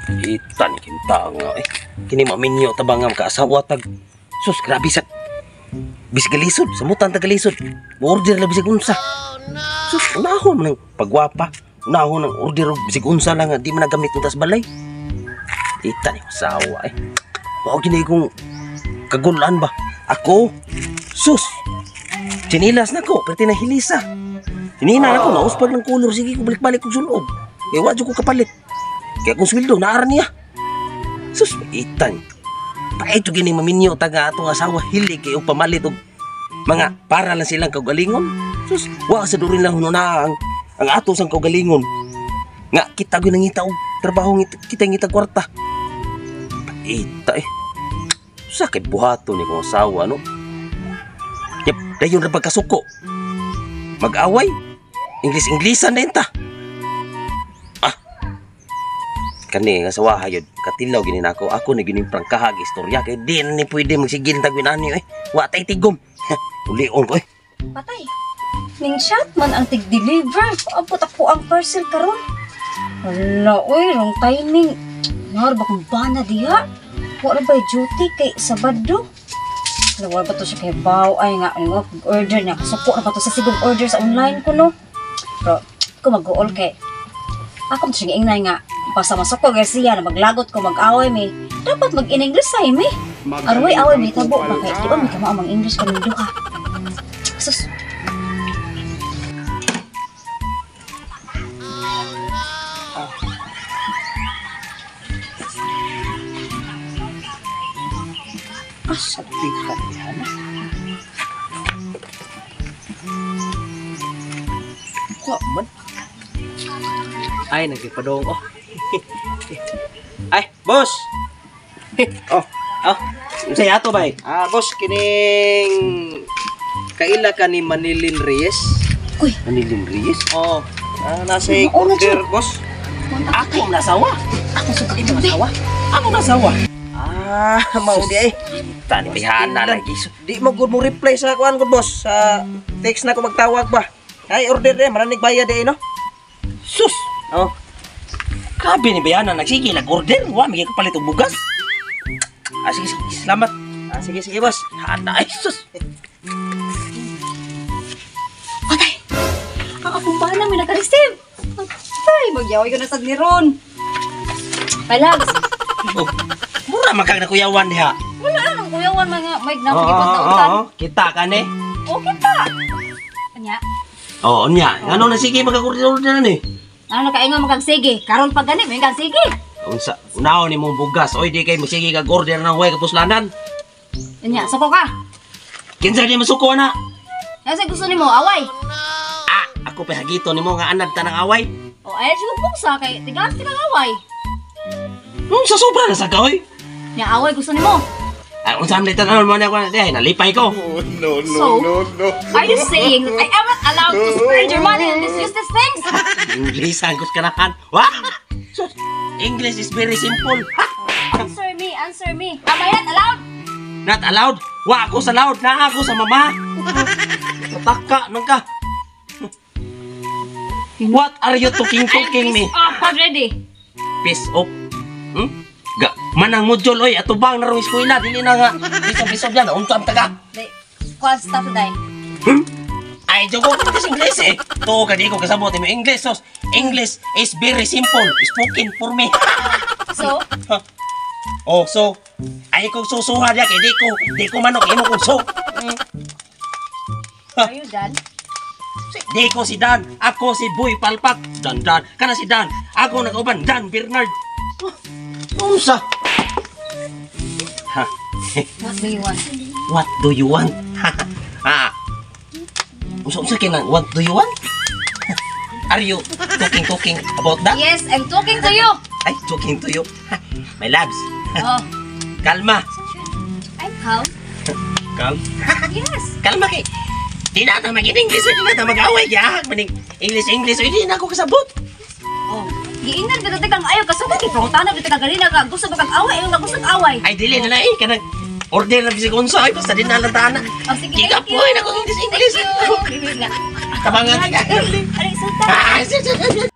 Ita ni kinta nga eh. Kini maminyo ta ba nga makaasawa tag. Sus, grabe sa bisig galisod, samutan ta galisod. Order la bisig unsa. Sus, unahon man ang pagwapa. Unahon ang order og bisig unsa lang nga di man nagamit ng tas balay. Ita ni asawa eh. Mao gini kong kagulan ba? Ako? Sus! Chinilas na ko, pero tinahilisa. Tinina na ko, nauspag ng kolor. Sige ko, balik-balik kong sulob. Kaya wadyo ko kapalit. Kaya kung sweldo, naara niya. Sus, ita ni. Paito gini maminyo taga atong asawa hilig kayo pamalit og mga para lang silang kaugalingon. Sus, wa sa durin lang hununa ang ato sang kaugalingon. Nga kita gyud nangita og trabaho kita ngita kwarta. Paita eh. Sa kay buhaton ni kong asawa no. Yep, dayon ra pagkasuko. Mag-away. Ingles-inglisan na ta. Ah. Kani nga sawaha yun, katilaw gini nako. Ako ni gini prangkahag istorya kay di na ni pwede magsigil tagwin ani eh. Wa tay tigom. Ulion ko eh. Patay. Ning shot man ang tig-deliver. Abot ako ang parcel karon. Wala oy, wrong timing. Nar ba kung bana diha? Wa ra bay duty kay Sabado. Wala ba to siya kay Bao? Ay nga, ano, order niya. Kasuko na ba to sa sigong order sa online ko, no? Pero, ko mag-goal kay ako mo siya ingnay nga, basta masuko kay siya na maglagot ko, mag-away mi. Dapat mag-in-English ay mi. Arway away mi, tabo ba kay? Di ba may kamao mang English kami duha? Sus. Asa pikat yan? Kuha man. Ay, nagkipadong. Oh. Ay, boss. Oh. Oh. Unsay ato bay? Ah, boss, kining kaila ka ni Manilin Reyes? Uy. Manilin Reyes? Oh. Ah, nasa Oo, order, boss. Ako ang nasawa. Ako sa Ako nasawa. Ako nasawa. Ah, mao di ay. Tani bihana lagi. Di mo good mo reply sa kuan ko, boss. Sa text na ko magtawag ba. Ay, order eh, maranig bayad eh, no? Sus. Oh. Grabe ni Bayana, nagsige nag-order. Wa may kapalit og bugas. Ah, sige, sige, salamat. Ah, sige, sige, boss. Hana, ay sus. Patay! Ang akong bana may naka-receive! Ay, magyaway ko na sa niron. My loves, Oh, mura man kag nakuyawan diha. wala na nang kuyawan mga may nakikipagtautan. Kita ka ni. Okay ta. Anya, Oo, unya. Ngano na sige magka-order na ni. ano nakaingon mo kag sige? Karon pa gani, may kag sige. Unsa, unahon ni mong bugas. Oy, di kay magsige kag order ng way kapuslanan. Anya, suko ka. Kinsa di masuko na? Kasi gusto nimo away. Ah, ako pa hagito nimo nga anad ta ng away. O ay siguro pugsa kay tigas ka ng away. Unsa sobra na sa ka oy? Nya away gusto nimo. Ay, unsa man tanon mo na ako ay nalipay ko. No, no, So, no, no. Are you saying that I am not allowed to spend your money on these useless things? English ang kanahan. Wah! Sus, English is very simple. Ha! Answer me, answer me. Am I not allowed? Not allowed. Wa ako sa loud, na ako sa mama. Pataka nang ka. What are you talking talking me? I'm pissed off already. Piss off. Hmm? Ga, manang module oy atubang narong eskwela dili na nga. Piso-piso diyan, unsa ang taga? Dai, kuan stop today. Hmm? Ay, jogo ko sa English eh. To ka di ko kasabot mo English. Sos. English is very simple. Spoken for me. So, Oh, so ay kong susuha diya kay di ko manok imo kong so. are you done? Di ko si Dan, ako si Boy Palpak. Dan Dan, kana si Dan. Ako nagauban Dan Bernard. Unsa? Ha. What do you want? What do you want? Ah. Unsa unsa kay nang what do you want? Are you talking talking about that? Yes, I'm talking to you. Ay, talking to you. My loves. Oh, Kalma. I'm calm. Calm. Yes. Kalma kay. Di na ta mag-English, di na ta mag-away ya. Maning English English, di na ako kasabot. Oh, giingnan ba dati kang ayaw kasabot kay pangutana ba ka ganina ka gusto ba kang away ayaw ka gusto kang away. Ay dili na na eh kanang order na bisig unsa ay basta di na lang taana. Oh, sige, thank you. Gigapoy na kong English English. Thank you. Tabangan ka. Aray, sultan. Ah, sige, sige, sige.